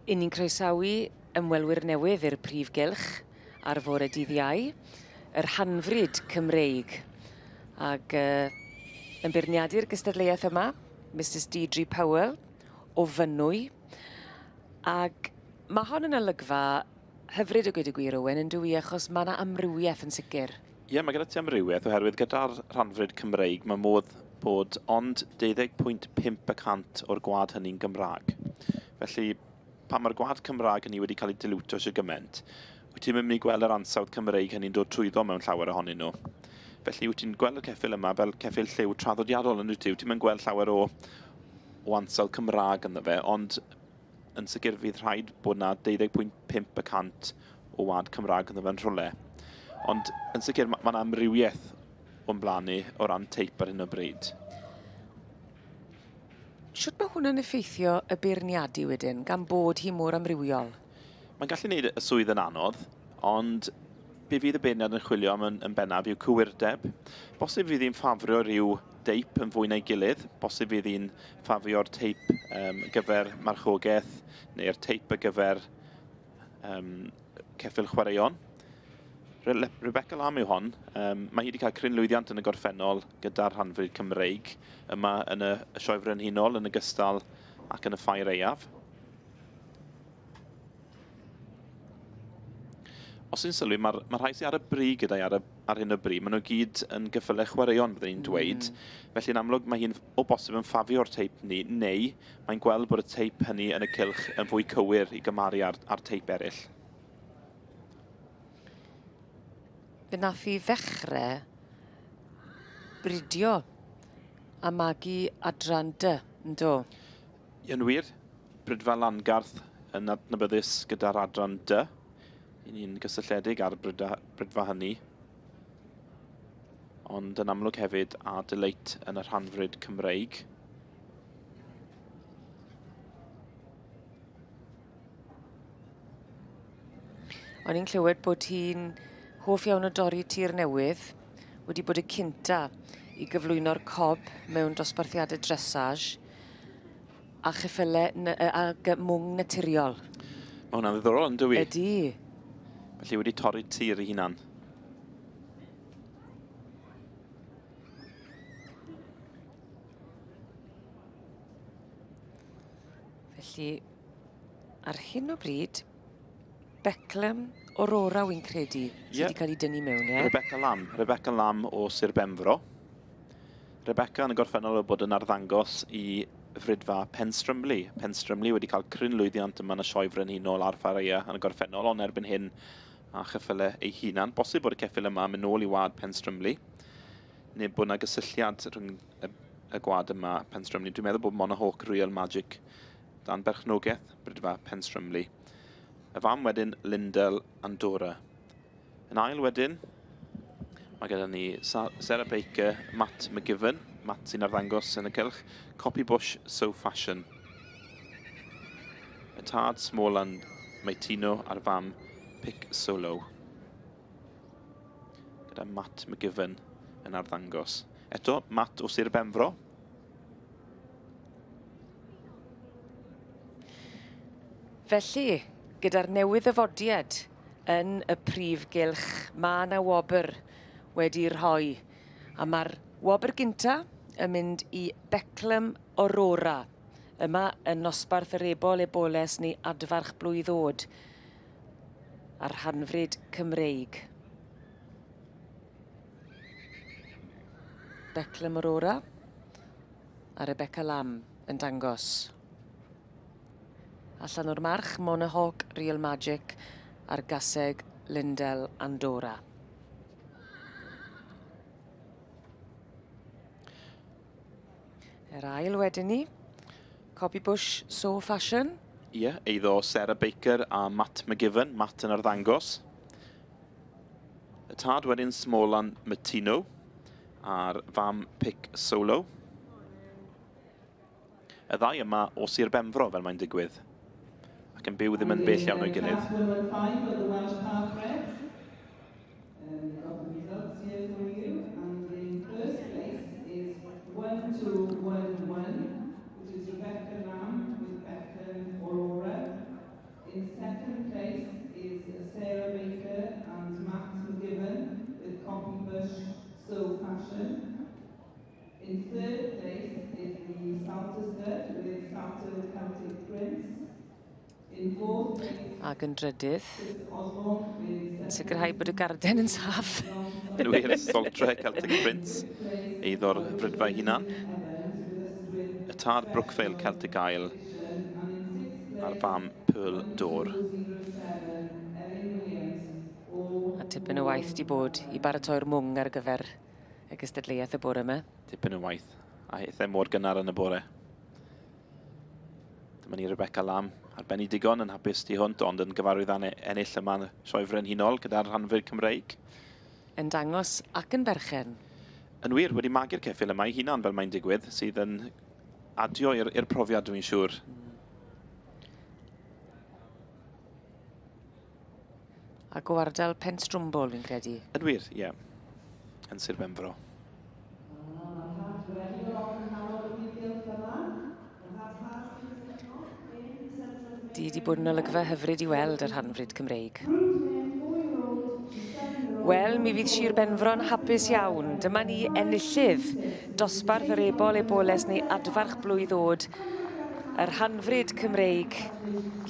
Yn ni'n croesawu ymwelwyr newydd i'r prif gylch ar fore dydd Iau, yr Hanfryd Cymreig. Ag uh, yn beirniadu'r gystadleuaeth yma, Mrs Deidre Powell o Fynwy. Ag mae hon yn olygfa hyfryd o gweud y gwir, Owen, yn dwi, achos mae yna amrywiaeth yn sicr. Ie, mae gyda ti amrywiaeth oherwydd gyda'r rhanfryd Cymreig mae modd bod ond 12.5 y cant o'r gwlad hynny'n Gymraeg. Felly, pan mae'r gwlad Cymraeg hynny wedi cael ei dilwtio sy'n gymaint, wyt ti'n mynd i gweld yr ansawdd Cymreig hynny'n dod trwyddo mewn llawer ohonyn nhw. Felly, wyt ti'n gweld y ceffyl yma fel ceffyl lliw traddodiadol yn wyt ti? Wyt ti'n mynd gweld llawer o, o ansawdd Cymraeg ynddo fe, ond yn sicr fydd rhaid bod na 12.5 y cant o wad Cymraeg ynddo fe'n rhywle. Ond yn sicr mae yna amrywiaeth o'n blaen ni o ran teip ar hyn o bryd. Shwt mae hwnna'n effeithio y beirniadu wedyn, gan bod hi mor amrywiol? Mae'n gallu gwneud y swydd yn anodd, ond be fydd y beirniad yn chwilio am yn, yn bennaf yw cywirdeb. Bosib fydd hi'n ffafrio rhyw deip yn fwy na'i gilydd. Bosib fydd hi'n ffafrio'r teip um, gyfer marchogaeth neu'r teip ar gyfer um, ceffyl chwaraeon. Re Rebecca Lam yw hon. Um, mae hi wedi cael cryn lwyddiant yn y gorffennol gyda'r rhanfryd Cymreig yma yn y, y Sioe Frenhinol yn ogystal ac yn y Ffair Aeaf. Os ti'n sylwi, mae'r mae rhai sydd ar y brig gyda'i ar, y, ar hyn o bryd, maen nhw gyd yn gyffylau chwaraeon, byddwn ni'n dweud. Felly yn amlwg mae hi'n o bosib yn ffafio'r teip ni, neu mae'n gweld bod y teip hynny yn y cylch yn fwy cywir i gymaru â'r, ar teip eraill. Fe nath hi ddechrau bridio a magu adran dy, yn do? Yn wir, Brydfa Langarth yn adnabyddus gyda'r adran D. I ni'n gysylltiedig â'r brydfa hynny. Ond yn amlwg hefyd a Delight yn y rhanfryd Cymreig. O'n i'n clywed bod hi'n hoff iawn o dorri tir newydd, wedi bod y cynta i gyflwyno'r cob mewn dosbarthiadau dressage a cheffyle ag mwng naturiol. Mae hwnna'n ddiddorol, yn dywi? Ydy. Felly wedi torri tir ei hunan. Felly, ar hyn o bryd, Beclem Aurora wy'n credu sydd wedi cael ei dynnu mewn, ie? Rebecca Lamb, Rebecca Lamb o Sir Benfro. Rebecca yn y gorffennol o bod yn arddangos i fridfa Penstrymli. Penstrymli wedi cael cryn lwyddiant yma yn y Sioe Frenhinol a'r Ffareia yn y gorffennol, ond erbyn hyn a cheffyle ei hunan. Bosib bod y ceffyl yma yn mynd nôl i wad Penstrymli, neu bod yna gysylltiad rhwng y, y gwad yma Penstrymli. Dwi'n meddwl bod Monahawk Real Magic dan berchnogaeth Bridfa Penstrymli. Y fam wedyn, Lindell Andorra. Yn ail wedyn, mae gyda ni Sarah Baker, Matt McGivern, Matt sy'n arddangos yn y cylch, Copy Bush So Fashion. Y tad Smallland Maitino a'r fam Pick Solo. Gyda Matt McGivern yn arddangos. Eto, Matt o Sir Benfro. Felly, gyda'r newydd-ddyfodiad yn y prif gylch, mae 'na wobr wedi rhoi, a mae'r wobr gynta yn mynd i Beclem Aurora, yma yn nosbarth yr Ebol Eboles neu Adfarch Blwydd Oed, a'r rhanfryd Cymreig. Beclem Aurora a Rebecca Lamb yn dangos. Allan o'r march, Monahawk, Real Magic a'r gaseg Lindell Andorra. Yr ail wedyn ni, Copy Bush So Fashion. Ie, yeah, eiddo Sarah Baker a Matt McGivern, Matt yn arddangos. Y tad wedyn Smolan Martino a'r fam Pick Solo. Y ddau yma o Sir Benfro, fel mae'n digwydd, ac yn byw ddim yn bell iawn o'i gilydd. In third place is the Salter Stud with Salter Celtic Prince. In fourth place, Ac yn drydydd, Chris Osborne with yn sicrhau bod y garden yn saff. Yn wir, Saltre Celtic Prince, eiddo'r frydfa hunan. Y tad Brookvale Celtic Isle a'r fam Pearl Dor. A tipyn o waith di bod i baratoi'r mwng ar gyfer y gystadleuaeth y bore yma. Tipyn o waith. A hithau mor gynnar yn y bore. Dyma ni Rebecca Lam, ar ben ei digon yn hapus tu hwnt, ond yn gyfarwydd â ennill yma'n Sioe Frenhinol gyda'r rhanfyd Cymreig. Yn dangos ac yn berchen. Yn wir, wedi magu'r ceffyl yma ei hunan fel mae'n digwydd, sydd yn adio i'r profiad dwi'n siŵr. Ac o ardal Penstrwmbol, fi'n credu. Yn wir, ie. Yeah. Yn Sir Benfro. Di wedi bod yn olygfa hyfryd i weld yr hanfryd Cymreig. Wel, mi fydd Sir Benfro'n hapus iawn. Dyma ni enillydd dosbarth yr ebol eboles neu adfarch blwydd oed yr hanfryd Cymreig.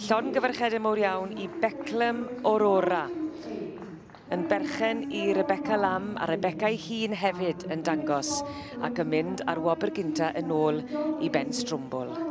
Llongyfarchiadau mawr iawn i Beclem Aurora. Yn berchen i Rebecca Lam a Rebecca ei hun hefyd yn dangos ac yn mynd ar wobr gynta yn ôl i Ben Strwmbwl.